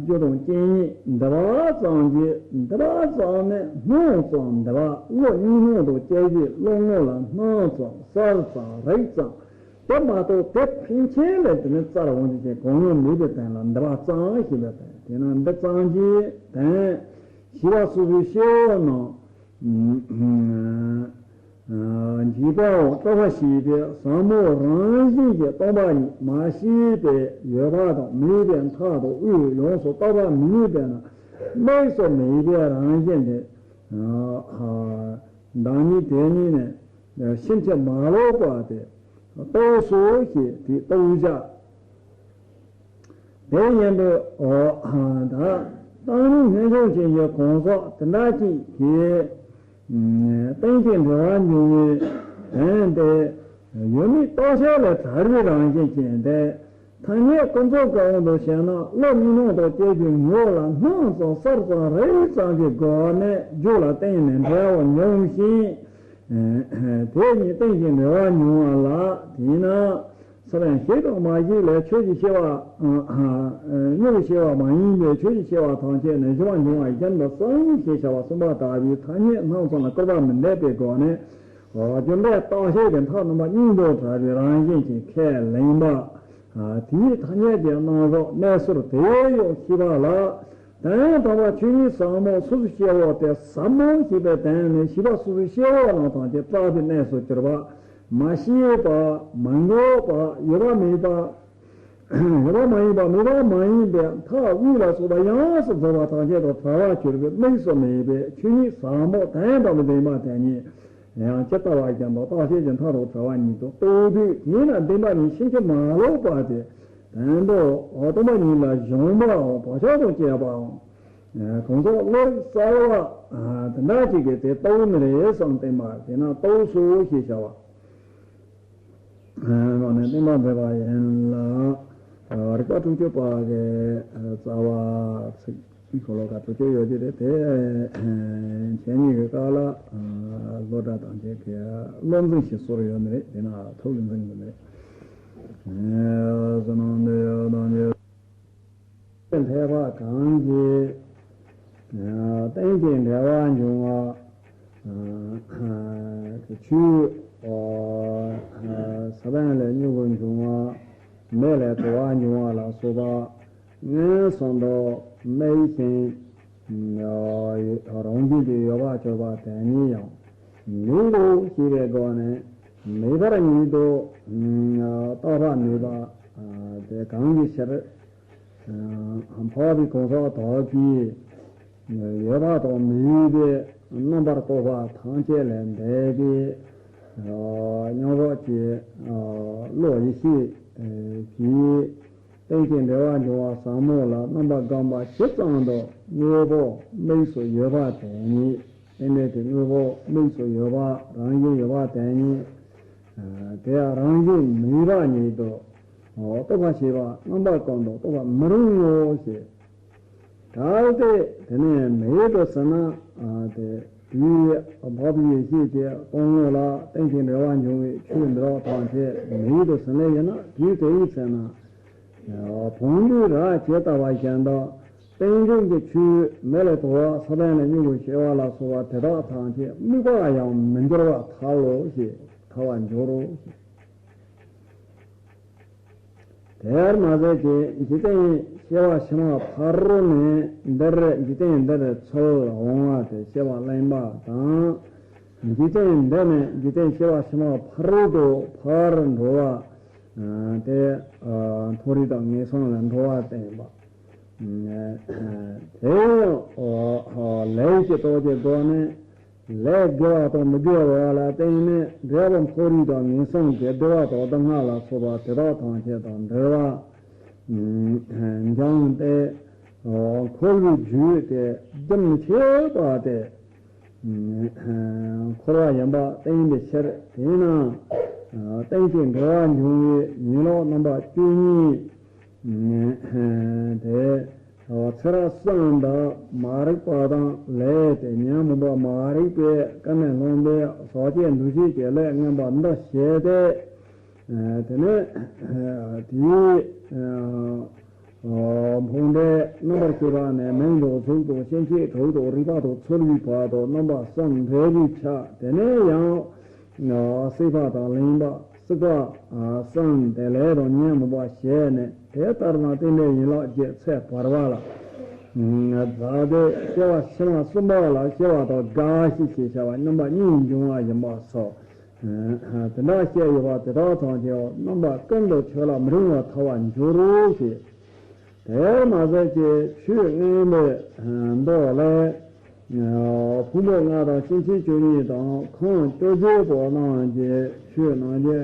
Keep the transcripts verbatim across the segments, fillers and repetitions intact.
རྒྱུ་དང་རྐྱེན་གཉིས་འདི་པ་ཙམ་གྱིས། འདི་པ་ཙམ་ནི་སྣང་ཙམ་འདི་པ། བློ་གཉིས་སྣང་དང་བཅས་པའི་བློ་ངོ་ལ་སྣང་ཙམ་གསལ་ཙམ་རིག་ཙམ་དེ་མ་གཏོགས། དེ་ཕན་ཆད་ལས་དེ་ནི་རྩར་འོང་ཞིང་གང་ཡང་མེད་པའི་དོན་ལ་འདི་པ་ཙམ་ཞེས་པའི་དོན། དེས་ན་འདི་ཙམ་གྱིས་དོན། ཞེས་པ་སོ་སོའི་སྐྱེ་བོ་རྣམས། འཇིག་པའམ་སྟོང་པ་ཞེས་པའི་ཟབ་མོ་རང་བཞིན་གྱིས་སྟོང་པ་ཉིད་མ་ཤེས་པའི་ཡོད་པ་དང་། མེད་པའི་མཐའ་དང་དབུས་ཡོངས་སུ་རྟོགས་པ་མི་ནུས་པས་ན། དམིགས་སུ་མེད་པའི་རང་བཞིན་དེ། བདག་ཉིད་དེ་ཉིད་ནི་ཕྱིན་ཅི་མ་ལོག་པ་སྟེ། རྟོགས་སོ་ཞེས་དེ་རྟོགས་བྱ། དེ་ཡིན་དུས་འོ་ད་བཏང་སྙོམས་སྙོམས་འཇུག་ཅན་གྱི་གང་ཟག་དེ་འདྲ་ཅིག་གིས། རྟེན་ཅིང་འབྲེལ་བར་འབྱུང་བའི་དོན་དེ་ཡོད་མེད་རྟོགས་བྱ་ལས་བྲལ་བའི་རང་བཞིན་ཅན་ཏེ། ཐ་སྙད་ཀུན་རྫོབ་ཀྱི་དབང་དུ་བྱས་ན། བློ་གཉིས་སྣང་དང་བཅས་པའི་ངོ་ལ་སྣང་ཙམ་གསལ་ཙམ་རིག་ཙམ་གྱི་སྒོ་ནས་རྒྱུ་ལ་བརྟེན་ནས་འབྲེལ་བར་འབྱུང་ཞིང་། དེ་གཉིས་རྟེན་ཅིང་འབྲེལ་བར་འབྱུང་བ་ལ། དེས་ན། ས་བོན་ཞིག་དང་མ་ཞིག་ལས་ཆོས་ཀྱི་སྐྱེ་བ། མྱུ་གུའི་སྐྱེ་བ་མ་ཡིན་པའི་ཆོས་ཀྱི་སྐྱེ་བ་ཐམས་ཅད་ནི་བཞི་པ་འབྱུང་བ་བཞིན་དུ་གསུངས་ཞེས་བྱ་བ་གསུངས་པ་ལྟ་བུའི་ཐ་སྙད་སྣང་ཙམ་ལ་སྐུར་པ་མི་འདེབས་པའི་སྒོ་ནས། རྒྱུ་འབྲས་རྟག་ཆད་ཀྱི་མཐའ་རྣམ་པ་གཉིས་སུ་བྲལ་བའི་རང་བཞིན་གྱིས་ཁས་ལེན་པ། དེའི་ཐ་སྙད་ཀྱི་རྣམ་གཞག་གནས་ཚུལ་དེ་ཡང་ཤེས་པ་ལ། དོན་དམ་པ་ཆོས་ཉིད་ཟབ་མོ་སོ་སོའི་སྐྱེ་བོ་སྟེ། ཟབ་མོ་ཞེས་པའི་དོན་ནི་བྱིས་པ་སོ་སོའི་སྐྱེ་བོ་རྣམས་ཐམས་ཅད་སྐྲག་པའི་གནས་སུ་གྱུར་པ། མ་ཤེས་པ། མི་འགོག་པ། ཡོད་པ་མེད་པ། ཡོད་པ་མ་ཡིན་པ། མེད་པ་མ་ཡིན་པའི་མཐའ་དབུས་ལ་སོགས་པ་ཡོངས་སུ་རྫོགས་པ་ཐམས་ཅད་དང་བྲལ་བར་གྱུར་པའི་དམིགས་སུ་མེད་པའི་ཆོས་ཉིད་ཟབ་མོ་དོན་དམ་པའི་བདེན་པ་དེ་ཉིད་ཡང་ཇི་ལྟ་བ་བཞིན་དུ་རྟག་ཆད་ཀྱི་མཐའ་དང་བྲལ་བ་ཉིད་དུ་རྟོགས་དུས། དེས་ན་བདེན་པ་ནི་ཕྱིན་ཅི་མ་ལོག་པ་སྟེ། དོན་དུ་སྟོང་པ་ཉིད་ལ་སྦྱངས་པའམ་བག་ཆགས་དང་བཅས་པའམ། གང་ཟག་བློ་རིག་གསལ་བ་དེ་འདྲ་ཅིག་གིས་དེ་རྟོགས་ནི་རེད་བསམ་བསྟན་པ། དེས་ན་རྟོགས་སོ་ཞེས་བྱ་བ། ནང་ནས་བསྟན་པ་མཛད་པ་ཡིན་ལ། རིགས་པ་དྲུག་ཅུ་པ་གི་རྩ་བ་ཚིག་འཁོར་ལོ་ཀ་དྲུག་ཅུ་ཡོད་ཀྱི་རེད་དེ། མཚན་ཉིད་ཀྱི་སྐབས་ལ་བློ་སྒྲ་དང་བཅས་ཀྱི་བློ་འཛིན་ཞིག་གསོར་ཡོད་ནི་རེད། དེ་ན་ཐུགས་ལ་འཛིན་དགོས་ནི་རེད། བསོད་ནམས་འདི་ཡང་དང་ཆོས། འཕེལ་བ་གང་གིས། རྟེན་ཅིང་འབྲེལ་བར་འབྱུང་བ། ཆུའི་ས་བོན་ལས་མྱུ་གུ་འབྱུང་བ། མེ་ལས་དུ་བ་འབྱུང་བ་ལ་སོགས་པ་མངོན་སུམ་དུ་དམིགས་ཤིང་། རང་བཞིན་གྱིས་ཡོད་པར་གྱུར་པ་དེ་ཉིད་ཡང་མེད་དོ་ཞེས་པའི་སྒོ་ནས་མེད་པར་ཉིད་དུ་རྟོགས་པ་ནུས་པ་དེ་གང་གི་ཕྱིར། འཕགས་པའི་གང་ཟག་དག་གིས་ཡོད་པ་དང་མེད་པའི་རྣམ་པར་རྟོག་པ་ཐམས་ཅད་ལས་འདས་པའི་མཉམ་རོགས་ཀྱི་བློ་ཡེ་ཤེས་ཀྱིས་རྟེན་ཅིང་འབྲེལ་བར་འབྱུང་བ་ཟབ་མོ་ལ་རྣམ་པ་བསྒོམ་པ་ཇི་ཙམ་དུ་དངོས་པོ་དམིགས་སུ་ཡོད་པ་དེ་ཉིད། རྟེན་འབྲེལ་གྱི་དངོས་པོ་དམིགས་སུ་ཡོད་པ་རང་བཞིན་ཡོད་པ་དེ་ཉིད། དེ་ཡང་རང་བཞིན་མེད་པ་ཉིད་དུ་རྟོགས་པར་བྱེད་པ་རྣམ་པ་ཀུན་ཏུ་རྟོགས་པར་མི་རུང་ངོ་ཞེས། གལ་ཏེ་དེ་ནས་མེད་དུ་ཟིན་ན། དེ་དེའི་འཕགས་པའི་ཡེ་ཤེས་ཀྱི་སྟོང་ངོ་ལ་རྟེན་ཅིང་འབྲེལ་བར་འབྱུང་བའི་ཆོས་འདི་དག་ཐམས་ཅད་མེད་དུ་ཟིན་ལེ་ཡིན་ན། དུས་དེ་ཡི་ཚེ་ན་བོང་བུའི་རྭ་ཇི་ལྟ་བ་བཞིན་དུ་རྟེན་འབྱུང་གི་ཆོས་མེ་ལས་དུ་བ་ས་བོན་ལས་མྱུ་གུ་སྐྱེ་བ་ལ་སོགས་པ་དེ་དག་ཐམས་ཅད་དམིགས་པ་ཡང་མི་འགྱུར་བར་ཐལ་ལོ་ཞེས་ཐལ་བར་འགྱུར་རོ་ཞེས། དེར་མ་ཟད་ཀྱི་འཇིག་རྟེན་སྐྱེ་བ་ཕྱི་མ་ཕ་རོལ་ནས་འདིར་འཇིག་རྟེན་འདིར་ཚུར་འོང་བ་སྟེ་སྐྱེ་བ་ལེན་པ་དང་། འཇིག་རྟེན་འདི་ནས་འཇིག་རྟེན་སྐྱེ་བ་ཕྱི་མ་ཕ་རོལ་ཏུ་ཕར་འགྲོ་བ། དེ་མཐོ་རིས་དང་ངན་སོང་ལ་འགྲོ་བ་བསྟན་པ། དེ་ཡང་ལས་ཀྱི་སྟོབས་ཀྱི་སྒོ་ནས། ལས་དགེ་བ་དང་མི་དགེ་བ་ལ་བརྟེན་ནས་འབྲས་བུ་མཐོ་རིས་དང་ངན་སོང་གི་བདེ་བ་དང་སྡུག་བསྔལ་ལ་སོགས་པ་དེ་དག་ཐམས་ཅད་དང་འབྲེལ་བ་འབྱུང་སྟེ། འཁོར་བའི་རྒྱུ་དེ་རྒྱུན་མི་ཆད་པ་སྟེ། འཁོར་བ་ཡིན་པ་བསྟན་པའི་ཕྱིར། དེས་ན་རྟེན་ཅིང་འབྲེལ་བར་འབྱུང་བའི་ཡན་ལག་རྣམ་པ་བཅུ་གཉིས། དེ་ཚེ་རབས་གསུམ་དུ་མ་རིག་པ་དང་ལས་དེ་ཉོན་མོངས་པ་མ་རིག་པའི་ཀུན་ནས་བསླངས་པའི་ཟག་བཅས་འདུ་བྱེད་ཀྱི་ལས་ངན་པ་འདི་བྱས་ཏེ། དེ་ནས་དེའི་ ཕུང་འདྲེ་རྣམ་པར་ཤེས་པ་ནས་མིང་དང་གཟུགས་དང་སྐྱེ་མཆེད་དྲུག་དང་རིག་པ་དང་ཚོར་བའི་བར་དུ་རྣམ་པ་གསུམ་འབྲས་བུའི་ཆ། དེ་ནས་ཡང་སྲེད་པ་དང་ལེན་པ་སྲེད་པ་གསུམ་དེ་ལས་དང་ཉོན་མོངས་པ་བྱས་ནས། དེ་ལྟར་ན་རྟེན་འབྲེལ་ཡན་ལག་བརྒྱད་ཚེ་བར་པ་ལ། ཛ་དེ་སྐྱེ་བ་ཕྱི་མ་གསུམ་པ་ལ་སྐྱེ་བ་དང་རྒ་ཤི་ཞེས་བྱ་བ་རྣམ་པ་གཉིས་འབྱུང་བ་ཡིན་པ་སོགས། དེ་འདྲ་བཤད་ཡོད་པ་དེ་དག་ཐམས་ཅད་རྣམ་པ་ཀུན་ཏུ་ཆོས་ལ་མི་རུང་བར་ཐལ་བར་འགྱུར་རོ་ཞེས། དེར་མ་ཟད་ཀྱི་ཆོས་མངོན་པའི་མདོ་ལས། ཕུང་པོ་ལྔ་དང་སྐྱེ་མཆེད་བཅུ་གཉིས་དང་ཁམས་བཅོ་བརྒྱད་པོ་རྣམས་ཀྱི་ཆོས་རྣམས་ཀྱི།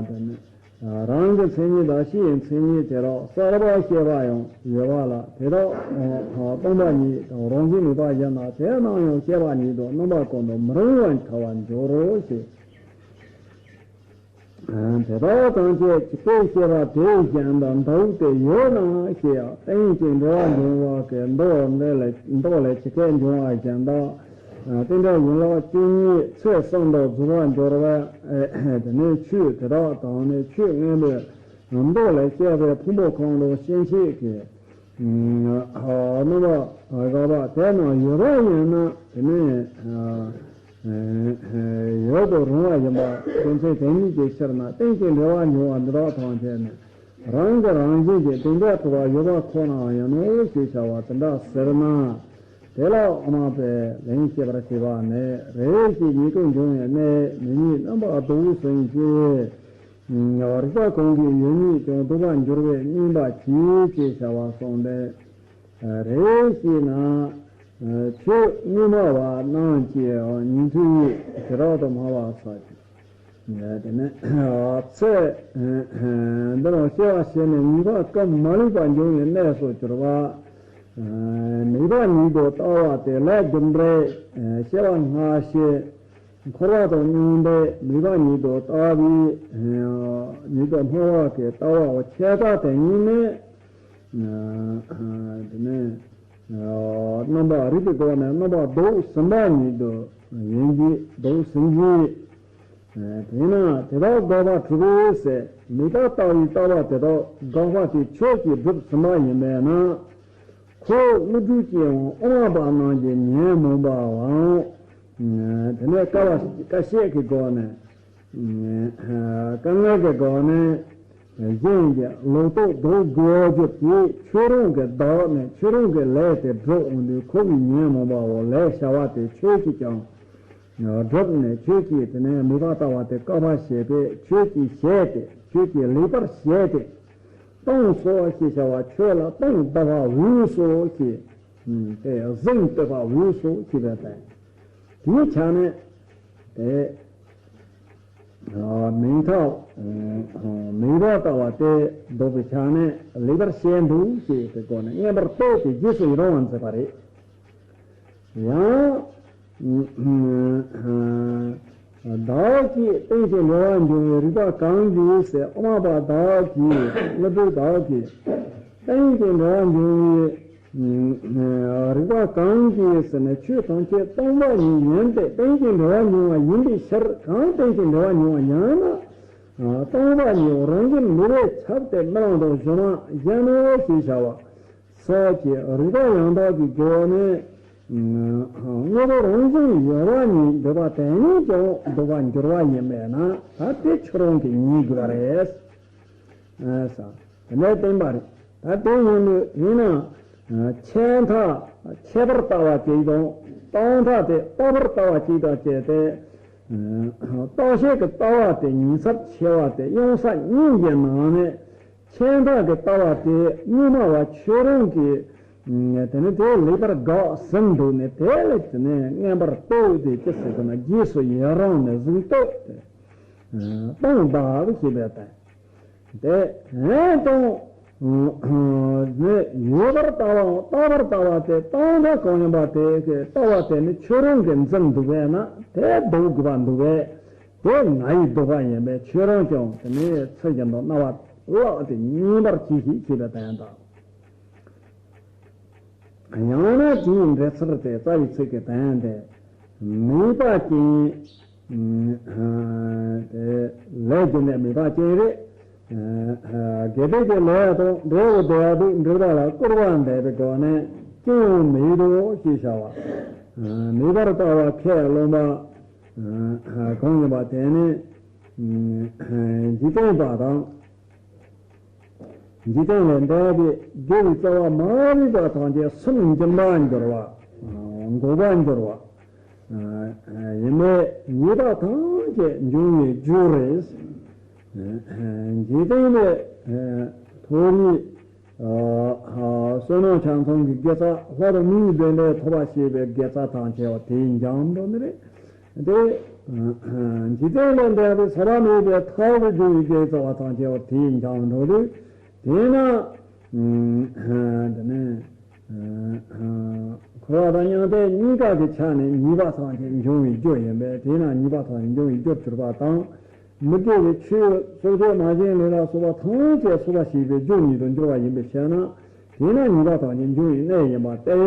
དེ་ནི་རང་གི་མཚན་ཉིད་དང་སྤྱིའི་མཚན་ཉིད་དེ་དག་གསལ་བར་བཤད་པ་ཡང་ཡོད་པ་ལ། དེ་དག་སྟོང་པ་ཉིད་དང་རང་བཞིན་མེད་པ་ཡིན་ལ། དེ་རྣམས་ཡང་བཤད་པ་ཉིད་དུ་རྣམ་པ་ཀུན་ཏུ་མི་རུང་བར་ཐལ་བར་འགྱུར་རོ་ཞེས། དེ་དག་ཐམས་ཅད་ཇི་སྐད་བཤད་པ་དེ་བཞིན་དུ་འདུག་སྟེ་ཡོད་ན་ཞེས་རྟེན་ཅིང་འབྲེལ་བར་འབྱུང་བ་གི་མདོ་འདི་ལས། མདོ་ལས་ཇི་སྐད་འབྱུང་བ་བཞིན་དུ། རྟེན་འབྲེལ་ཡན་ལག་བཅུ་གཉིས་ཚེ་གསུམ་དུ་རྫོགས་པར་འགྱུར་བ། དེ་ནས་ཆོས་དེ་དག་དང་ནི་ཆོས་མངོན་པའི་མདོ་ལས་བཤད་པའི་ཕུང་པོ་ཁམས་དང་སྐྱེ་མཆེད་ཀྱི་རྣམ་པ་རགས་པ་དེ་རྣམས་ཡོད་པ་ཡིན་ན། དེ་ནི་ཡོད་དུ་རུང་བ་ཡིན་པ་རྒྱུ་མཚན་དེ་ཉིད་ཀྱི་ཕྱིར་ན། རྟེན་ཅིང་འབྲེལ་བར་འབྱུང་བ་འདི་དག་ཐམས་ཅད་ནི་རང་གི་རང་བཞིན་གྱིས་རྟེན་འབྲེལ་གྲུབ་པ་ཡོད་པ་ཁོ་ན་ཡིན་ནོ་ཞེས་བྱ་བ་དེ་འདྲ་ཟེར་ན། དེ་ལ་དབུ་མ་པས་ལན་བཤད་པར་བྱེད་པ་ནི། རེ་ཞིག་ཉིད་དུ་འབྱུང་བའི་གནས་མི་གཉིས་རྣམ་པ་ལྡོག་ཟིན་གྱི། རིགས་པ་གང་གིས་ཡོད་ཉིད་ཀྱང་ལྡོག་པར་འགྱུར་བས་གཉིས་པ་གྱིས་ཞེས་བྱ་བ་གསུངས་ཏེ། རེ་ཞིག་ན་ཆོས་དངོས་སྨྲ་བ་རྣམས་ཀྱིས་ཉན་ཐོས་ཡིད་ཞེ་དྲག་ཏུ་སྨྲ་བ་ཟེར། དེ་ནས་ཚེ་འདི་རང་སྐྱེ་བ་བྱས་ནས་ཉེས་པ་ཀུན་མ་ལུས་པ་འབྱུང་བའི་གནས་སུ་གྱུར་པ། མེད་པ་ཉིད་དུ་ལྟ་བ་སྟེ། ལས་རྒྱུ་འབྲས་སྐྱེ་བ་སྔ་ཕྱི། འཁོར་བ་དང་མྱང་འདས་མེད་པ་ཉིད་དུ་ལྟ་བའི་ཉིད་དུ་སྨྲ་བ་གི་ལྟ་བའོ། ཁྱད་པར་དེ་ཉིད་ནི། དེ་ནས་རྣམ་པ་རིགས་ཀྱི་སྒོ་ནས་རྣམ་པ་ལྡོག་ཟིན་པ་ཉིད་དུ་ཡིན་གྱི། ལྡོག་ཟིན་གྱི། དེས་ན་དེ་དག་དགག་པ་གྲུབ་པས་ཟེར། མེད་པར་ལྟ་བའི་ལྟ་བ་དེ་དག་དགག་པ་དེ་ཆོས་ཀྱིས་གྲུབ་ཟིན་པ་ཡིན་པས་ན། ཁོ་དངོས་གྲུབ་ཀྱིའང་དབུ་མ་པ་རྣམས་ཀྱི་ཉོན་མོངས་པའམ། དེ་ནས་བཀའ་བ་བཀའ་བཤད་ཀྱི་སྒོ་ནས། དཀའ་ངལ་གྱི་སྒོ་ནས་གཞན་གྱི་ལོག་རྟོག་ལྡོག་དགོས་རྒྱུ་དེ་ཁྱོད་རང་གིས་བདག་ནས་ཁྱོད་རང་གི་ལས་དེ་སྒྲུབ་འོང་དུས། ཁོ་བོའི་ཉོན་མོངས་པའོ། ལས་བྱ་བ་དེ་ཁྱོད་ཀྱིས་ཀྱང་སྒྲུབ་ནས། ཁྱོད་ཀྱིས་དེ་ནས་མེད་པར་ལྟ་བ་དེ་བཀག་པར་བྱེད་པས། ཁྱོད་ཀྱིས་བྱས་ཏེ། ཁྱོད་ཀྱིས་ལེགས་པར་བྱས་ཏེ་བཏང་སོ་ཞེས་བྱ་བ། ཁྱོད་ལ་སྟོང་བཏབ་པ་འོས་སོ་ཞེས། དེ་གཟེངས་བསྟོད་པ་འོས་སོ་ཞེས་པའི་དོན། དེའི་ཆ་ནས་དེ། མིང་ཐོགས་མེད་པར་ལྟ་བ་དེ་ལྡོག་པའི་ཆ་ནས་ལེགས་པར་བཤད་འདུག་ཅེས་པའི་སྒོ་ནས་མངོན་པར་བསྟོད་དེ་རྗེས་སུ་ཡི་རང་བར་མཛད་པ་རེད། ཡང་བདག་གིས་རྟེན་ཅིང་འབྲེལ་བར་འབྱུང་བའི་རིགས་པ་གང་གིས་ཟེར། དབུ་མ་པ་བདག་གིས། དངོས་གྲུབ་བདག་གིས། རྟེན་ཅིང་འབྲེལ་བར་འབྱུང་བའི་རིགས་པ་གང་གིས་ཟེར་ན། ཆོས་ཐམས་ཅད་སྟོང་པ་ཉིད་ཡིན་ཏེ། རྟེན་ཅིང་འབྲེལ་བར་འབྱུང་བ་ཡིན་པའི་ཕྱིར། གང་རྟེན་ཅིང་འབྲེལ་བར་འབྱུང་བ་ཡང་ན། སྟོང་པ་ཉིད་རང་བཞིན་མེད་པས་ཁྱབ་སྟེ་རྨི་ལམ་དང་སྒྱུ་མ་བཞིན་ནོ་ཞེས་བྱ་བ་སོགས་ཀྱི་རིགས་པ་ཡང་དག་གི་སྒོ་ནས། དངོས་པོ་རང་བཞིན་ཡོད་པ་ཉིད་འདོད་པ་དེ་ཉིད་ཀྱང་ལྡོག་པར་འགྱུར་བ་ཡིན་པས་ན། ད་དེ་ཁྱོད་རང་གིས་ཉན་དགོས་པ་རེད། ཨ་ས། དེ་ནས་བསྟན་པ་རེད། ད་དེ་ཡིན་ནོ་ཡིན་ན། ཆད་མཐའ་ཁྱད་པར་ལྟ་བ་གཅིག་དང་། རྟག་མཐའ་དེ་རྟག་པར་ལྟ་བ་གཅིག་དང་བཅས་ཏེ། རྟག་ཆད་ཀྱི་ལྟ་བ་དེ་ཉེན་ཚབས་ཆེ་བ་དེ་དབྱུང་ས་གཉིས་ཀྱི་ནང་ནས། ཆད་མཐའ་གི་ལྟ་བ་དེ་དངོས་སྨྲ་བ་ཁྱོད་རང་གིས། དེ་ནི་དེ་ལེགས་པར་དགག་ཟིན་འདུག་ནས། དེ་ལ་དེ་ནས་མངོན་པར་བསྟོད་དེ་ཅི་ཟེར་ན། རྗེས་སུ་ཡི་རང་ནས་གཟེངས་བསྟོད་དེ། སྟོང་བཏབ་ཞེས་པའི་དོན། དེ་ཡང་དང་། ནི་ཡོད་པར་ལྟ་བའམ་རྟག་པར་ལྟ་བ་སྟེ། རྟག་མཐའ་གང་ཡིན་པ་དེ་གི་ལྟ་བ་དེ་ནི་ཁྱོད་རང་གིས་འཛིན་འདུག་པས་ན། དེ་ལྡོག་དགོས་པ་འདུག་པས། དེ་ང་ཡིས་ལྡོག་པ་ཡིན་པས། ཁྱོད་རང་ཀྱང་དེ་ནི་ཚུལ་བཞིན་དུ་རྣ་བ་བླགས་ཏེ་ཉན་པར་གྱིས་ཤིག་ཅེས་པའི་དོན་དང་། ཡང་ན་དེའི་འགྲེལ་ཚུལ་དེ་རྩ་བའི་ཚིག་གི་དོན་དེ། མེད་པ་ཅན། དེ་ལས་རྒྱུ་འབྲས་མེད་པ་ཅན་རེད། དགེ་སྡིག་གི་ལས་དང་འབྲས་བུ་བདེ་བ་སྡུག་འབྲེལ་བ་ལ་སྐུར་བ་འདེབས་པའི་སྒོ་ནས་ཅི་ཡང་མེད་དོ་ཞེས་བྱ་བ། མེད་པར་ལྟ་བ་ཁས་བླངས་པ་གང་ཡིན་པ་དེ་ནི་འཇིག་རྟེན་པ་དང་། འཇིག་རྟེན་ལས་འདས་པའི་རྒྱུ་ཡི་རྩ་བ་མ་རིག་པ་ཐམས་ཅད་སུན་འབྱིན་པར་འགྱུར་བ། འགོག་པར་འགྱུར་བ། ཡིན་པས་ཉེས་པ་ཐམས་ཅད་འབྱུང་བའི་རྒྱུ་རེད། འཇིག་རྟེན་པའི་མཐོ་རིས་བསོད་ནམས་ཆ་ཚང་གི་དགེ་རྩ། ལྷ་དང་མིའི་བདེ་འབྲས་ཐོབ་པར་བྱེད་པའི་དགེ་རྩ་དང་བཅས་པ་དེས་འཇོམས་འགྲོ་ནི་རེད། དེ། འཇིག་རྟེན་ལས་འདས་པའི་ས་ལ་གནས་པའི་ཐར་པའི་རྒྱུ་ཡི་དགེ་རྩ་བ་དང་བཅས་པ་དེས་འཇོམས་འགྲོ་དུས། དེས་ན། དེ་ནས། འཁོར་བ་དང་མྱང་འདས་གཉིས་ཀ་གི་ཆ་ནས་ཉེས་པ་ཐམས་ཅད་འབྱུང་བའི་རྒྱུ་ཡིན་པས། དེས་ན་ཉེས་པ་ཐམས་ཅད་འབྱུང་བའི་རྒྱུར་གྱུར་པ་དང་། མི་དགེ་བའི་ཆོས་སྲོག་གཅོད་རྨ་བྱའི་ལས་ལ་སོགས་པ་ཐམས་ཅད་སོ་སོར་ཞིག་པའི་རྒྱུ་ཉིད་དུ་འགྱུར་བ་ཡིན་པའི་ཕྱིར་ན། དེས་ན་ཉེས་པ་ཐམས་ཅད་འབྱུང་བའི་གནས་ཡིན་པ་སྟེ།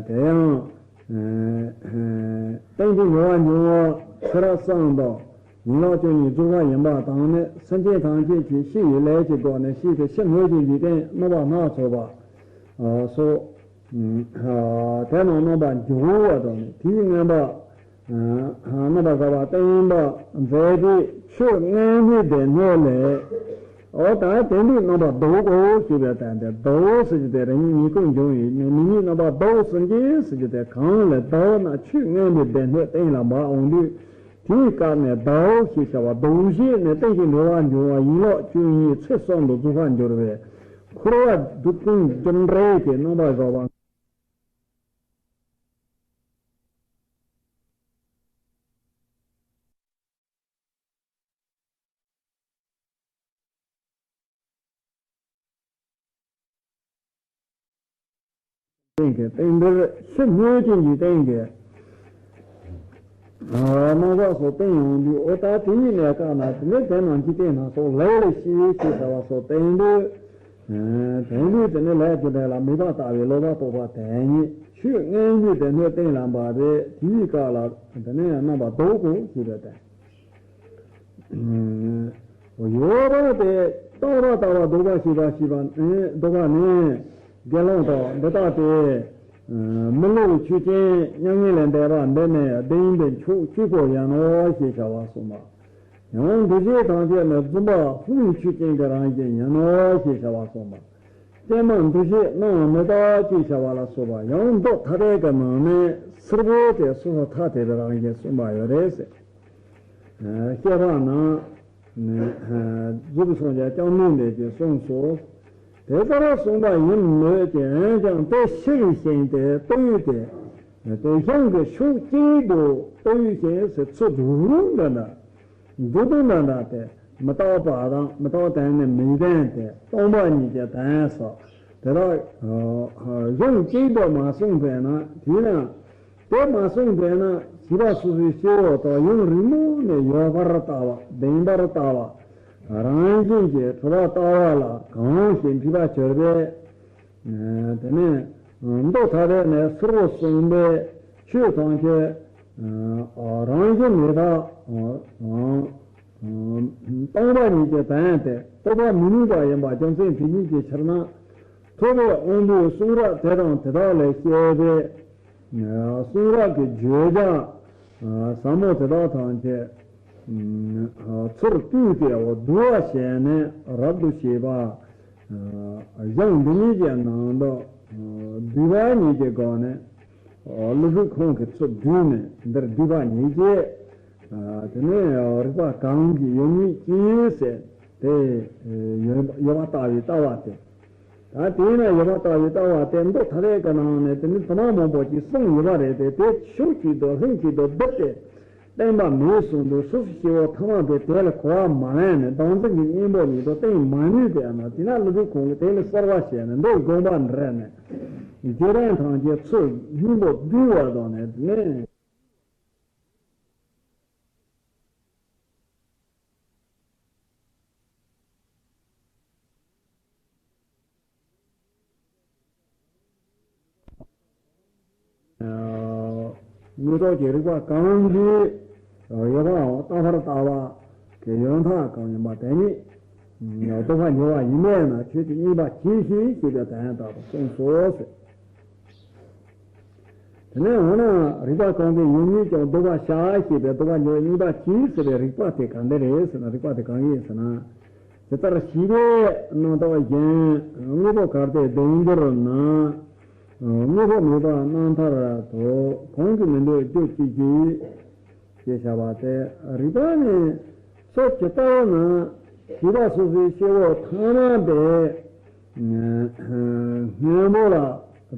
དེ་ཡང་། རྟེན་ཅིང་འབྲེལ་བར་འབྱུང་བ་ཚེ་རབས་གསུམ་དང་ཡན་ལག་བཅུ་གཉིས་རྫོགས་པ་ཡིན་པ་དང་ནི། སེམས་ཅན་ཐམས་ཅད་ཀྱི་ཤི་བའི་ལས་ཀྱི་སྒོ་ནས་ཤི་སྟེ་ཕྱི་སྣོད་ཀྱི་འཇིག་རྟེན་རྣམ་པ་སྣ་ཚོགས་པ་སོགས། དེ་རྣམས་རྣམ་པར་འཇོག་པ་དང་ནི་དེའི་མངོན་པ། རྣམ་པར་དག་པ་བསྟན་པ་མཛད་པའི་ཆོས་མངོན་པའི་སྡེ་སྣོད་ལས། འོ་ད་དེ་འདི་རྣམ་པར་ལྡོག་གོ་ཞེས་པའི་དོན་ཏེ། ལྡོག་ཟེར་རྒྱུ་དེ་རང་ཉིད་ཉིད་ཀུན་འབྱུང་བའི་མི་ཉིད་རྣམ་པར་ལྡོག་ཟེར་གྱི་ཟེར་རྒྱུ་དེ། གང་ལས་ལྡོག་ན་ཆོས་མངོན་པའི་སྡེ་སྣོད་གཏན་ལ་འབབ་འོང་དུས། དེའི་སྐབས་ནས་ལྡོག་ཞེས་བྱ་བ་ལྡོག་བྱེད་ནས་རྟེན་ཅིང་འབྲེལ་བར་འབྱུང་བ་ཡན་ལག་བཅུ་གཉིས་ཚེ་གསུམ་དུ་རྫོགས་པར་འགྱུར་བས། འཁོར་བ་སྡུག་ཀུན་རྒྱུ་འབྲས་ཀྱི་རྣམ་པར་བཞག་པ། རྟེན་གྱི་རྟེན་འབྲེལ་ཕྱི་སྣོད་ཀྱི་འཇིག་རྟེན་གྱི་རྣམ་གཞག་སོགས་བསྟན་ཡོང་དུས། འོ་ད་དེ་ཡིན་ནས་བཀག་ན་དེ་ནས་དེ་རྣམས་ཀྱི་རྟེན་སྣ་ཚོགས་ལས་ལས་ཤེས་ཞེས་བྱ་བ་སོགས་བསྟན་དུས། དེ་ནས་དེ་ནས་ལས་ཀྱི་འབྲས་ལ་མེད་པར་ལྟ་བའི་ལོག་པར་རྟོག་པ་དེ་ཉིད་ཆོས་མངོན་པའི་སྡེ་སྣོད་གཏན་ལ་འབབ་པས། དེའི་སྐབས་ལ་དེ་ནས་རྣམ་པར་ལྡོག་གོ་ཞེས་པའི་དོན། ཡོད་པ་དེ་རྟག་པ་ལྟ་བ་ལྡོག་པ་ཤེས་པ་ཤེས་པ་ནི་ལྡོག་པ་ནི། དགེ་སློང་དག་འདི་ལྟ་སྟེ། མི་སླུ་བའི་ཆོས་ཅན་མྱ་ངན་ལས་འདས་པ་འདི་ནི་བདེན་པའི་ཕྱོགས་གཅིག་པོ་ཡིན་ནོ་ཞེས་བྱ་བ་གསུངས་པ། ཡང་འདུ་བྱེད་ཐམས་ཅད་ནི་བརྫུན་པ་ལྷུང་བའི་ཆོས་ཅན་གྱི་རང་བཞིན་ཡིན་ནོ་ཞེས་བྱ་བ་གསུངས་པ། ཀྱེ་མ་འདུ་བྱེད་རྣམས་མི་རྟག་ཅེས་བྱ་བ་ལ་སོགས་པ། ཡང་མདོ་ཐ་དད་ཀྱི་ནང་ནས་སེར་པོ་དེ་སོ་སོར་ཐ་དད་པའི་རང་བཞིན་གསུངས་པ་ཡོད་རེད་ཟེར། བཤད་པ་ན། རྫོགས་པའི་སངས་རྒྱས་བཅོམ་ལྡན་འདས་ཀྱིས་གསུངས་སོ། དེ་ལྟར་གསུངས་པ་ཡིན་མོད་ཀྱི། འོན་ཀྱང་དེ་ཕྱིར་ཞེན་ཏེ་ལྟོས་ཏེ། དེ་གཞུང་གི་ཕྱོགས་གཅིག་ཏུ་ལྟོས་ཞེན་ཟེར། ཚུལ་དྲུག་འདི་འདྲ། མདོ་དོན་འདྲ་འདྲ་སྟེ། མི་རྟག་པ་དང་མི་རྟག་དོན་ནི་མིང་དོན་ཏེ། སྟོང་པ་ཉིད་ཀྱི་དོན་སོགས་དེ་དག་གཞུང་གཅིག་ཏུ་མ་གསུངས་པས་ན། དེས་ན་དེ་མ་གསུངས་པས་ན་བྱིས་པ་སོ་སོའི་སྐྱེ་བོ་དག་ཡུན་རིང་མོ་ནས་ཡོད་པར་ལྟ་བ། བདེན་པར་ལྟ་བ། རང་བཞིན་གྱིས་གྲུབ་པར་ལྟ་བ་ལ་གང་ཞིག་འཁྲུལ་པ་གྱུར་པས། དེ་ནས་མདོ་ཐ་དད་ནས་སེར་པོ་གསུངས་པའི་ཆོས་ཐམས་ཅད་རང་བཞིན་མེད་པ། སྟོང་པ་ཉིད་ཀྱི་དོན་ཏེ་རྟོགས་པ་མི་ནུས་པ་ཡིན་པ་རྒྱུ་མཚན་དེ་ཉིད་ཀྱི་ཕྱིར་ན། ཐུབ་པའི་དབང་པོའི་གསུང་རབ་དེ་དང་དེ་དག་ལས་བཤད་པའི་གསུང་རབ་ཀྱི་བརྗོད་བྱ་ཟབ་མོ་དེ་དག་ཐམས་ཅད་ཚུར་བཏུས་ཏེ་བསྡུ་བ་བྱས་ནས་རབ་ཏུ་བྱེད་པ། གཞུང་འདི་ཉིད་ཀྱི་ནང་དུ་བསྡུས་པ་ཉིད་ཀྱི་སྒོ་ནས། ཀླུ་སྒྲུབ་ཁོང་གིས་ཚུར་བསྡུས་ནས་འདིར་བསྡུས་པ་ཉིད་ཀྱིས། དེ་ནས་རིགས་པ་གང་གི་ཡོད་མེད་ཀྱིས་ཟེར་ཏེ། ཡོད་པ་ལྟ་བུའི་ལྟ་བ་སྟེ། ད་དེས་ན་ཡོད་པ་ལྟ་བུའི་ལྟ་བ་སྟེ། མདོ་ཐ་དད་ཀྱི་ནང་ནས་དེ་ནི་དུ་མ་མང་པོ་ཅིག་གསུངས་ཡོད་པ་རེད་དེ། དེ་ཕྱོགས་གཅིག་ཏུ་ལྷན་ཅིག་ཏུ་བསྡུས་ཏེ་བསྟན་པ་མེད་གསུངས་དུས། སོ་སོ་སྐྱེ་བོ་ཐ་མ་དེ་དེ་ལ་གོ་བ་མ་ལེན་ནས་བདག་འཛིན་གྱི་གཉེན་པོ་ཉིད་དུ་བསྟན་མ་ནུས་པས་ན། དེས་ན་ཀླུ་སྒྲུབ་ཁོང་གིས་དེ་ལ་གསར་བ་བྱས་ནས་མདོའི་དགོངས་པ་འགྲེལ་ནས། བརྗོད་དོན་ཐམས་ཅད་ཚུར་སྙིང་པོ་བསྡུས་པ་དང་ནི། དེ་ནས། མངོན་རྟོགས་ཀྱི་རིགས་པ་གང་གིས་ཡོད་པའམ་རྟག་པར་ལྟ་བ་གི་ཡོད་མཐའ་གང་ཡིན་པ་དེ་ཉིད་རྟོགས་པར་འགྱུར་བ་ཡིན་པས་ན། ཆོས་ཀྱི་དམིགས་པ་གྱིས་ཤིག་ཞེས་པའི་དོན་ལྟར་དུ་གསུངས་སོ་ཟེར། དེ་ནས་འོ་ན་རིགས་པ་གང་གིས་ཡུལ་ཉིད་ཀྱང་ལྡོག་པར་བྱ་ཞེས་པའི་ལྡོག་པར་འགྱུར་བའི་དམིགས་པ་གྱིས་ཟེར་བའི་རིགས་པ་དེ་ག་འདྲ་རེད་ཟེར་ན། རིགས་པ་དེ་གང་ཡིན་ཟེར་ན། ཇི་ལྟར་ཤེས་པའི་རྣམ་རྟོག་གཞན་དངོས་པོ་གལ་ཏེ་བདེན་འགྱུར་ན། དངོས་པོ་མེད་པ་རྣམ་ཐར་དུ་གང་གིས་མི་འདོད་རྒྱུ་ཅི་ཞིག་ཅེས་བྱ་བ་སྟེ། རིགས་པ་ནི་ཕྱོགས་ཇི་ལྟ་བ་ན་ཤེས་པ་སོ་སོའི་སྐྱེ་བོ་ཐ་མལ་པའི་སྔོན་པོ་ལ་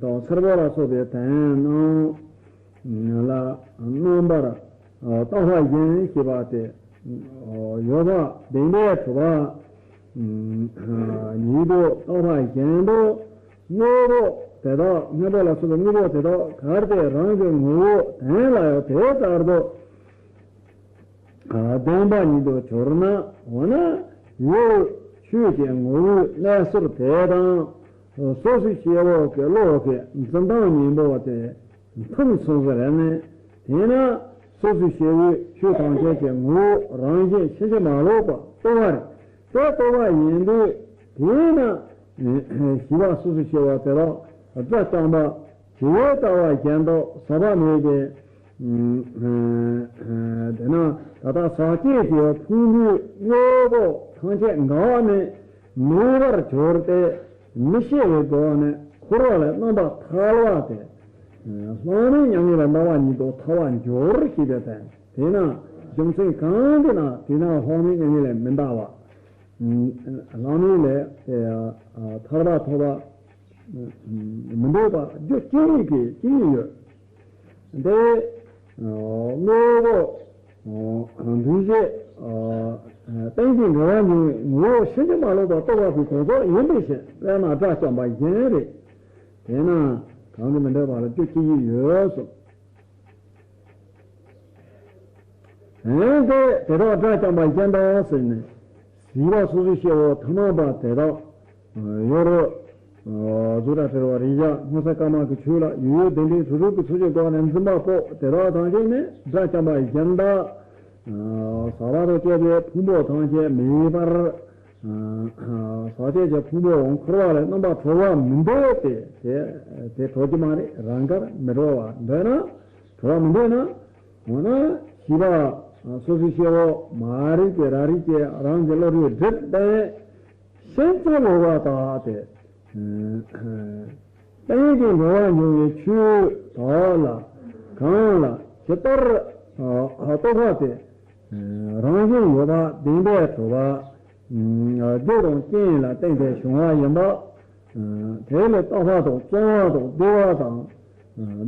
དང་སེར་པོ་ལ་སོགས་པའི་དོན་རྣམས་ལ་རྣམ་པར་རྟོག་པ་གཞན་ཞེས་པ་སྟེ། ཡོད་པ་བདེན་པས་གྲུབ་པ་ཉིད་དུ་རྟོགས་པ་བཞིན་དུ། དངོས་པོ་དེ་དག་སྔོན་པོ་ལ་སོགས་པའི་དངོས་པོ་དེ་དག་གལ་ཏེ་རང་གི་ངོ་བོ་དོན་ལ་ཡང་དེ་ལྟར་དུ་བདེན་པ་ཉིད་དུ་གྱུར་ན། འོ་ན་ཡུལ་ཆོས་ཀྱི་ངོ་བོའི་གནས་ཚུལ་དེ་དང་། སོ་སོའི་སྐྱེ་བོ་གི་བློ་གི་འཛིན་སྟངས་གཉིས་པོ་དེ་མཐུན་སོང་ཟེར་ནས། དེས་ན་སོ་སོའི་སྐྱེ་བོའི་ཆོས་ཐམས་ཅད་ཀྱི་ངོ་བོ་རང་བཞིན་ཕྱིན་ཅི་མ་ལོག་པ་རྟོགས་པ་རེད། དེ་རྟོགས་པ་ཡིན་དུས། དེས་ན་ཤེས་པ་སོ་སོའི་སྐྱེ་བོ་དེ་དག་དགྲ་བཅོམ་པ་བྱེ་བས་ལྟ་བ་གཞན་དག་ཟག་པ་མེད་པའི། དེས་ན་ད་ལྟ་ཟག་བཅས་ཀྱི་ཕུང་པོའི་དངོས་པོ་ཐམས་ཅད་འགགས་ནས་མེད་པར་གྱུར་ཏེ། མི་སྐྱེ་བའི་སྒོ་ནས་འཁོར་བ་ལས་རྣམ་པར་ཐར་བ་སྟེ། ལྷག་མེད་མྱ་ངན་ལས་འདའ་བ་ཉིད་དུ་ཐར་བར་འགྱུར་ཞེས་པའི་དོན། དེས་ན་རྒྱུ་མཚན་གང་གིས་ན་དེས་ན་ལྷག་མེད་མྱ་ངན་ལས་མི་འདའ་བ། ལྷག་མེད་ལས་ཐར་པ་ཐོབ་པ་མི་འདོད་པ་རྒྱུ་ཅི་ཡིན་གྱི་ཅི་ཡིན་ཡོད། འདི་དངོས་པོ་འདུས་བྱས་རྟེན་ཅིང་འབྲེལ་བར་འབྱུང་བའི་ངོ་བོ་ཕྱིན་ཅི་མ་ལོག་པར་རྟོགས་པ་པོའི་གོ་རྟོགས་ཡིན་པའི་ཕྱིར། དཔེར་ན་དགྲ་བཅོམ་པ་བཞིན་རེད། དེས་ན་གང་གིས་མི་འདོད་པ་ལ་རྒྱུ་ཅི་ཡིན་ཡོད་གསུངས། འོན་ཏེ་དེ་དག་དགྲ་བཅོམ་པ་གཞན་དག་ཟེར་ནས། གཟིགས་པ་སོ་སོའི་སྐྱེ་བོ་ཐ་མལ་པ་དེ་དག་ཡོད་རུང་། གཟུགས་སྒྲ་དྲི་རོ་རེག་བྱ་སྔོ་སེར་དཀར་དམར་གྱི་ཆོས་ལ་ཡུལ་ཡུལ་ལྡན་ལྡན་གྲུབ་གྲུབ་ཀྱི་ཚུལ་གྱི་སྒོ་ནས་འཛིན་པ་པོ་དེ་དག་ཐམས་ཅད་ནི་དགྲ་བཅོམ་པ་གཞན་དག་ཟག་པ་དང་བཅས་པའི་ཕུང་པོ་ཐམས་ཅད་མེད་པར། ཟག་བཅས་ཀྱི་ཕུང་པོའང་འཁོར་བ་ལས་རྣམ་པར་གྲོལ་བར་མི་འདོད་དེ། དེ་དེ་གྲོལ་གྱི་མ་རེད། རང་དགར་མི་གྲོལ་བར་འདོད་ན། གྲོལ་བར་མི་འདོད་ན། འོ་ན་ཤེས་པ་སོ་སོའི་སྐྱེ་བོ་མ་རིག་པའི་རང་རིག་གི་རང་གི་བློ་གྲོས་སྒྲིབ་པས་ཕྱིན་ཅི་ལོག་པ་ལྟ་སྟེ། རྟེན་ཅིང་འབྲེལ་བར་འབྱུང་བའི་ཆོས་དག་ལ་གང་ལ་ཇི་ལྟར་རྟོགས་པ་དེ་རང་བཞིན་ཡོད་པ་བདེན་པས་གྲུབ་པ། རྒྱུ་དང་རྐྱེན་ལ་བརྟེན་ཏེ་བྱུང་བ་ཡིན་པ། དེ་ལས་རྟག་པ་དང་བཙོང་བ་དང་བསྡུ་བ་དང་།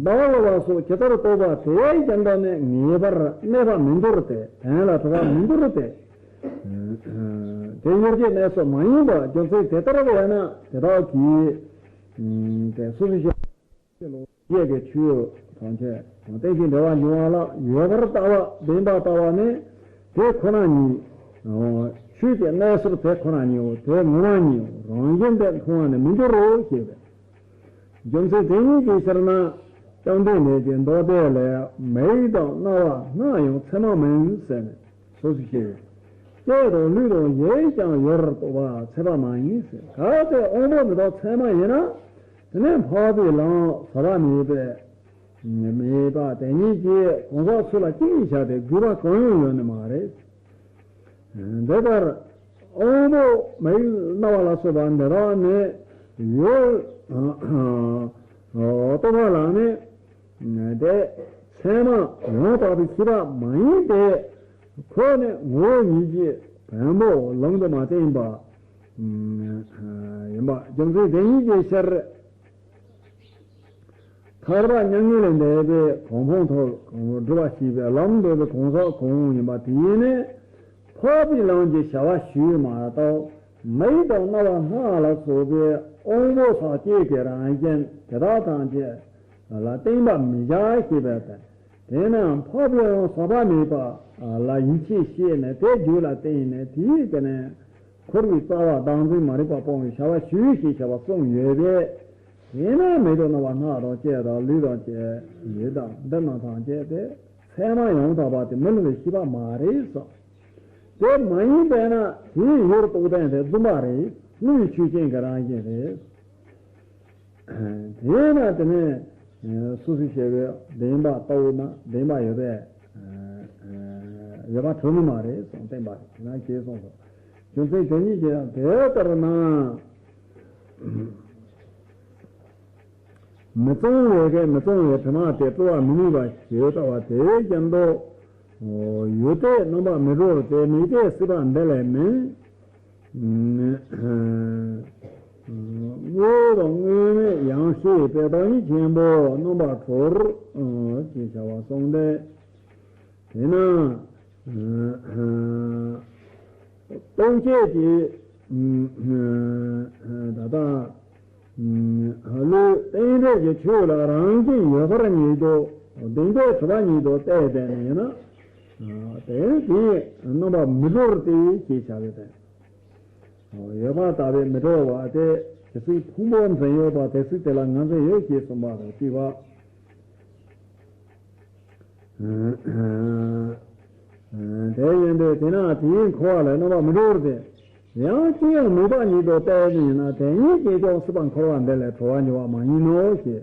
བདག་ལ་བ་སོགས་ཇི་ལྟར་རྟོགས་པ་དེ་བཞིན་དུ་ནི་ངེས་པར་གནས་པ་མི་འགྱུར་ཏེ། དོན་ལ་གྲུབ་པ་མི་འགྱུར་ཏེ། དེ་ཡུལ་གྱི་གནས་སུ་མ་ཡིན་པ་རྒྱུ་མཚན་དེ་ལྟར་བས་ན་དེ་དག་གིས། དེ་སོ་སོའི་ཞེས་ཀྱི་ཆོས་ཐམས་ཅད་དང་རྟེན་ཅིང་འབྲེལ་བར་འབྱུང་བ་ལ་ཡོད་པར་ལྟ་བ་བདེན་པར་ལྟ་བ་ནི་དེ་ཁོ་ན་ཉིད། ཆོས་ཀྱི་གནས་ཚུལ་དེ་ཁོ་ན་ཉིད་དེ་ངོ་མ་ཉིད་རང་བཞིན་དུ་མཐོང་བ་ནི་མི་འགྱུར་རོ་ཞེས་པས། རྒྱུ་མཚན་དེ་ཉིད་ཀྱི་ཕྱིར་ན་བཅོམ་ལྡན་འདས་ཀྱིས་མདོ་སྡེ་ལས་མིག་དང་རྣ་བ་སྣ་ཡང་མཚན་མ་མིན་ཟེར་ནས། སོ་སོ་སྐྱེ་བོས། ལྕེ་དང་ལུས་དང་ཡིད་ཀྱང་ཡོད་རྟོགས་པ་ཚད་པ་མ་ཡིན་ཟེར། གལ་ཏེ་དབང་པོ་འདི་དག་ཚད་མ་ཡིན་ན། དེ་ནས་འཕགས་པའི་ལམ་ཟག་པ་མེད་པའི་མེད་པ་དེ་ཉིད་ཀྱིས་གང་ཟག་སུ་ལ་ཅི་ཡིན་བྱ་སྟེ་དགོས་པ་གང་ཡང་ཡོད་ནི་མ་རེད། འདི་ལྟར་དབང་པོ་མིག་རྣ་བ་ལ་སོགས་པ་འདི་དག་ནི་ཡོད་རྟོགས་པ་ལ་ནི། དེ་ཚད་མ་ཡང་དག་པའི་ཤེས་པ་མ་ཡིན་ཏེ། ཁོ་ནི་ངོ་བོ་ཉིད་ཀྱིས་བེམ་པོ་ལམ་དུ་མ་བརྟེན་པ་ཡིན་པ་རྒྱུ་མཚན་དེ་ཉིད་ཀྱི་ཕྱིར། ཐར་པ་མྱ་ངན་ལས་འདས་པའི་གོ་འཕང་ཐོབ་སྒྲུབ་པ་ཞེས་པའི་ལམ་འདོད་པའི་གང་ཟག་གང་ཡིན་པ་དེ་ཡིན་ནས། འཕགས་པའི་ལམ་གྱི་བྱ་བ་ཞུས་མ་གཏོགས། མིག་དང་རྣ་བ་སྣ་ལ་སོགས་པའི་དབང་པོ་ཟག་བཅས་ཀྱི་རང་བཞིན་དེ་དག་ཐམས་ཅད་ལ་བརྟེན་པར་མི་བྱ་ཞེས་པའི་དོན། དེས་ན་འཕགས་པའི་ལམ་ཟག་པ་མེད་པ་ལ་ཡིད་ཆེས་བྱས་ནས་དེ་རྒྱུད་ལ་བརྟེན་ནས་དེའི་སྒོ་ནས་འཁོར་བའི་རྩ་བ་བདག་འཛིན་མ་རིག་པ་སྤོང་བའི་བྱ་བ་ཞུས་ཞེས་བྱ་བ་གསུངས་ཡོད་པས། ཡིན་ན་མི་དང་རྣམ་པ་སྣ་དང་ལྕེ་དང་ལུས་དང་བཅས་ཡིད་དང་འདི་རྣམས་ཐམས་ཅད་དེ་ཚད་མ་ཡང་དག་པ་དེ་མི་སླུ་བའི་ཤེས་པ་མ་རེད་གསུངས། དེ་མ་ཡིན་པས་ན་དེའི་ཡུལ་རྟོགས་ལྡན་དེ་རྫུན་པ་རེད། སླུ་བའི་ཆོས་ཅན་གྱི་རང་བཞིན་རེད། དེས་ན་དེ་ནས་སོ་སོའི་བྱ་བའི་བདེན་པ་ལྟ་བུ་ན་བདེན་པ་ཡོད་པས་ཡོད་པ་གྲུབ་ནི་མ་རེད་གསུངས་བསྟན་པ་རེད། དེ་ན་ཞེས་གསུངས་སོ། རྒྱུ་མཚན་དེ་ཉིད་ཀྱིས་ཡང་དེ་ལྟར་ན། མི་གཙང་བའི་གེགས་མི་གཙང་བའི་དྲི་མ་སྟེ་བཀྲུ་བར་མི་ནུས་པ་ཞེས་བྱ་བ་དེ་བཞིན་དུ། ཡུལ་དེས་རྣམ་པར་མི་འགྲོ་སྟེ་མིག་དེས་སྲིད་པ་འདི་ལས་མིན། དངོས་དང་དངོས་མེད་ཡང་ཤེས་པའི་བདག་ཉིད་ཆེན་པོ་རྣམ་པར་གྲོལ་ཅེས་བྱ་བ་གསུངས་ཏེ། དེས་ན། རྟོག་བཅས་ཀྱི། ད་ལྟ། ལུས་རྟེན་འབྲེལ་གྱི་ཆོས་ལ་རང་བཞིན་ཡོད་པར་ཉིད་དུ་བདེན་པའི་གྲུབ་པ་ཉིད་དུ་བལྟས་པས་ནི་ཡིན་ན། དེ་དེའི་རྣམ་པ་མི་འགྲོ་སྟེ་ཞེས་བྱ་བའི་དོན། ཡོད་པར་ལྟ་བས་མི་གྲོལ་བ་སྟེ་ཇི་སྲིད་ཕུང་པོ་འཛིན་ཡོད་པ་དེ་སྲིད་དེ་ལ་ང་འཛིན་ཡོད་ཅེས་གསུངས་པ་དང་གཅིག་པ། དེ་ཡིན་དུས་དེས་ན་དེའི་འཁོར་བ་ལས་རྣམ་པར་མི་འགྲོ་སྟེ། ཡང་ཅི་ཡང་མེད་པ་ཉིད་དུ་བལྟས་ནས་ན་དེ་ཉིད་ཀྱིས་ཀྱང་སྲིད་པ་འཁོར་བ་འདི་ལས་གྲོལ་བར་འགྱུར་བ་མ་ཡིན་ནོ་ཞེས།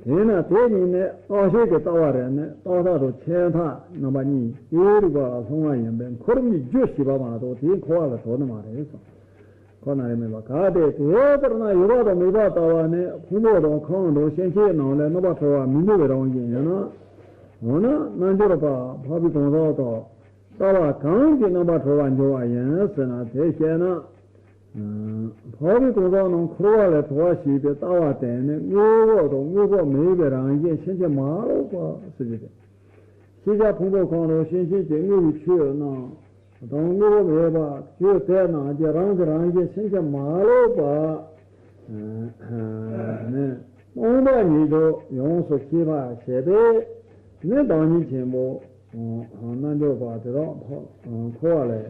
དེས་ན་དེ་ཉིད་ནི་རྟག་ཤེས་ཀྱི་ལྟ་བ་རེད་ནི་རྟག་མཐའ་དང་ཆད་མཐའ་རྣམ་པ་གཉིས་ཀྱིས་རིག་པ་ལ་ལྷུང་བ་ཡིན་པས་འཁོར་བའི་རྒྱུ་ཞེས་པ་མ་གཏོགས་དེའི་འཁོར་བ་ལ་གྲོལ་ནི་མ་རེད་གསུངས། ཁོ་ན་རེ་མེད་པ་གལ་ཏེ་དེ་ལྟར་ན་ཡོད་པ་དང་མེད་པ་ལྟ་བ་ནི་ཕུང་པོ་དང་ཁམས་དང་སྐྱེ་མཆེད་རྣམས་ལས་རྣམ་པར་གྲོལ་བར་མི་འགྱུར་བའི་རང་བཞིན་ཡིན་ན། འོ་ན་རྣལ་འབྱོར་པ་འཕགས་པའི་གང་ཟག་དང་ལྟ་བ་གང་གིས་རྣམ་པར་གྲོལ་བར་འགྱུར་བ་ཡིན་ཟེར་ན་དེ་བཤད་ན། འཕགས་པའི་གང་ཟག་རྣམས་འཁོར་བ་ལས་གྲོལ་བར་བྱེད་པའི་ལྟ་བ་དེ་ནི་དངོས་པོ་དང་དངོས་པོ་མེད་པའི་རང་བཞིན་ཕྱིན་ཅི་མ་ལོག་པ་ཟེར་རྒྱུ་དེ། ཤེས་བྱ་ཕུང་པོ་ཁམས་དང་སྐྱེ་མཆེད་ཀྱི་དངོས་པོའི་ཆོས་རྣམས་དང་དངོས་པོ་མེད་པ་ཆོས་དེ་རྣམས་ཀྱི་རང་གི་རང་བཞིན་ཕྱིན་ཅི་མ་ལོག་པ་ནི་སྟོང་པ་ཉིད་དུ་ཡོངས་སུ་ཤེས་པར་བྱེད་པས་ནི་བདག་ཉིད་ཆེན་པོ་རྣལ་འབྱོར་པ་དེ་དག་འཁོར་བ་ལས་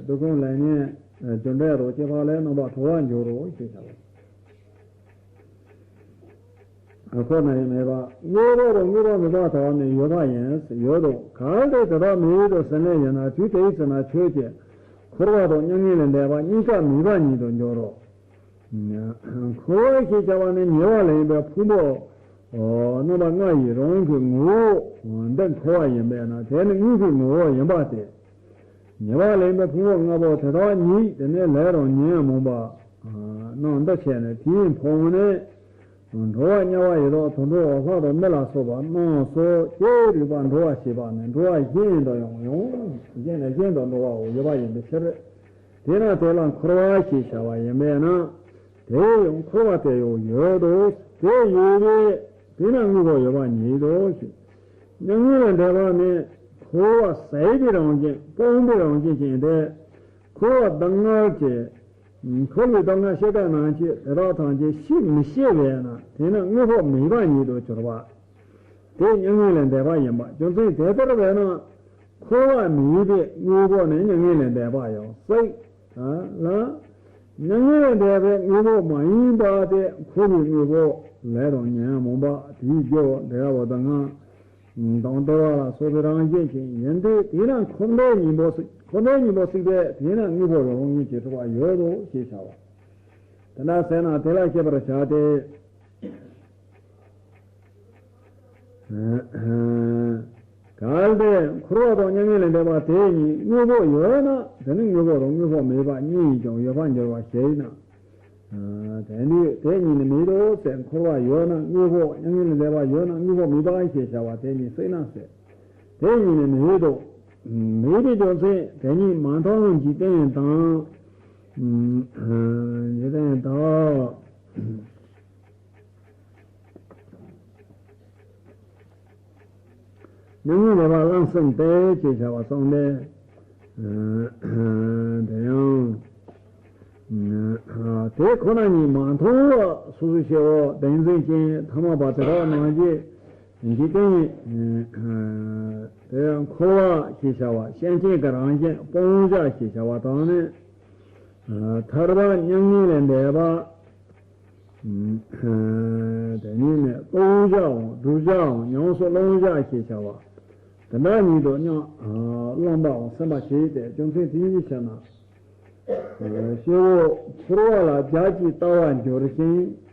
སྡུག་ཀུན་ལས་ངན་རྒྱུ་འབྲས་རོ་སྐྱེ་འཕགས་ལས་རྣམ་པར་གྲོལ་བར་འགྱུར་རོ་ཞེས་བྱ་བ། ཁོ་ན་ཡང་མེད་པ། དངོས་པོ་རུ་དངོས་པོ་མེད་པ་དག་ནི་ཡོད་པ་ཡིན། ཡོད་དོ། གལ་ཏེ་དེ་དག་མེད་དོ་ཟེར་ནས་ཡིན་ན་དུས་དེའི་ཚེ་ན་ཁྱོད་ཀྱིས་འཁོར་བ་དང་མྱ་ངན་ལས་འདས་པ་གཉིས་ཀ་མེད་པ་ཉིད་དུ་འགྱུར་རོ། འཁོར་བ་ཞེས་བྱ་བ་ནི་ཉེ་བར་ལེན་པའི་ཕུང་པོ་རྣམ་པ་ལྔ་ཡི་རང་གི་ངོ་བོ་འདི་འཁོར་བ་ཡིན་པས་ན་དེ་ནི་དངོས་པོའི་ངོ་བོ་ཡིན་པ་སྟེ། ཉེ་བར་ལེན་པའི་ཕུང་པོ་ལྔ་པོ་དེ་དག་ཉིད་དེ་ནི་ལས་དང་ཉོན་མོངས་པ་རྣམས་འདུ་བྱས་ནས་དེའི་ཕུང་པོ་ནི། འགྲོ་བ་དམྱལ་བ་ཡི་དྭགས་དུད་འགྲོ་འོག་ལྷ་དང་མི་ལ་སོགས་པ་རྣམས་སོ་སྐྱེ་རིགས་པ་འགྲོ་བ་ཞེས་པ་ནི་འགྲོ་བ་གཞན་དུ་ཡང་ཡང་གཞན་ནས་གཞན་དུ་འགྲོ་བའོ་ཡོད་པ་ཡིན་པའི་ཕྱིར། དེས་ན་དེ་ལ་འཁོར་བ་ཞེས་བྱ་བ་ཡིན་པས་ན། དེ་ཡང་འཁོར་བ་དེ་ཡང་ཡོད་དོ། དེ་ཡོད་པས་དེས་ན་དངོས་པོ་ཡོད་པ་ཉིད་དོ་ཞེས། མྱ་ངན་ལས་འདས་པ་ནི་འཁོར་བ་ཟད་པའི་རང་བཞིན་སྤོང་པའི་རང་བཞིན་ཅན་ཏེ། འཁོར་བ་སྡུག་བསྔལ་གྱི། འཁོར་བའི་སྡུག་བསྔལ་ཤེས་དཀའ་རྣམས་ཀྱིས་དེ་དག་ཐམས་ཅད་ཤེས་མི་ཤེས་པས་ན་དེ་ནི་དངོས་པོ་མེད་པ་ཉིད་དུ་གྱུར་པ། དེ་མྱ་ངན་ལས་འདས་པ་ཡིན་པ་རྒྱུ་མཚན་དེ་ལྟར་བས་ན། འཁོར་བ་མེད་པའི་དངོས་པོ་ནི་མྱ་ངན་ལས་འདས་པ་ཡང་སྲིད་ལ། མྱ་ངན་ལས་འདས་པའི་དངོས་པོ་མ་ཡིན་པ་དེ་འཁོར་བའི་དངོས་པོ་ལས་དང་ཉོན་མོངས་པ་དེའི་རྒྱུ་འབྲས་བུ་སྡུག་བསྔལ། དང་བདེ་བ་ལ་སོགས་པའི་རང་བཞིན་ཅན་ཡིན་ཏེ་དེས་ན་འཁོར་འདས་གཉིས་པོ་སྲིད་འཁོར་འདས་གཉིས་པོ་སྲིད་པས་དེས་ན་དངོས་པོ་རང་བཞིན་གྱིས་གྲུབ་པ་ཡོད་དོ་ཞེས་བྱ་བ། དེ་འདྲ་ཟེར་ན་དེ་ལ་ཤེས་པར་བྱ་སྟེ། གལ་ཏེ་འཁོར་བ་དང་མྱ་ངན་ལས་འདས་པ་དེ་གཉིས་དངོས་པོ་ཡོད་ན་དེ་ནི་དངོས་པོ་དང་དངོས་པོ་མེད་པ་གཉིས་ཀྱང་ཡོད་པར་འགྱུར་བ་ཞེ་ན། དེ་ནི་དེ་གཉིས་ནི་མེད་དོ་ཟེར། འཁོར་བ་ཡོད་ན་དངོས་པོ་མྱ་ངན་ལས་འདས་པ་ཡོད་ན་དངོས་པོ་མེད་པ་ཞེས་བྱ་བ་དེ་གཉིས་སྲིད་ན་ཟེར། དེ་གཉིས་ནི་མེད་དོ། མེད་པའི་རྒྱུ་མཚན་དེ་གཉིས་མ་མཐོང་འཇིག་རྟེན་དང་། འཇིག་རྟེན་དང་། མྱ་ངན་ལས་པ་གླང་གསུམ་སྟེ་ཅེས་བྱ་བ་གསུངས་ཏེ། དེ་ཡང་། དེ་ཁོ་ན་ཉིད་མ་མཐོང་བ་སོ་སོའི་སྐྱེ་བོ་བདེན་འཛིན་ཅན་ཐ་མལ་པ་དེ་དག་རྣམས་ཀྱིས་འཇིག་རྟེན། དེ་ཡང་འཁོར་བ་ཞེས་བྱ་བ་སེམས་ཅན་གྱི་རང་བཞིན་སྤོང་བྱ་ཞེས་བྱ་བ་དང་ནི། ཐར་པ་མྱ་ངན་ལས་འདས་པ། དེ་ཉིད་ནས་ལྟུང་བཤགས་འམ་སྒྲུབ་བཤགས་འམ་ཉམས་སུ་བླང་བཤགས་ཞེས་བྱ་བ། དེ་འདྲ་ཉིད་དུ་མཉམ་བླངས་པའམ་སེམས་པ་བྱས་ཏེ་རྒྱུ་མཚན་དེ་ཉིད་ཕྱིར་ན། སྐྱེ་བོ་ཕུར་བ་ལ་རྒྱ་ཆེར་ལྟ་བར་འགྱུར་ཞིང་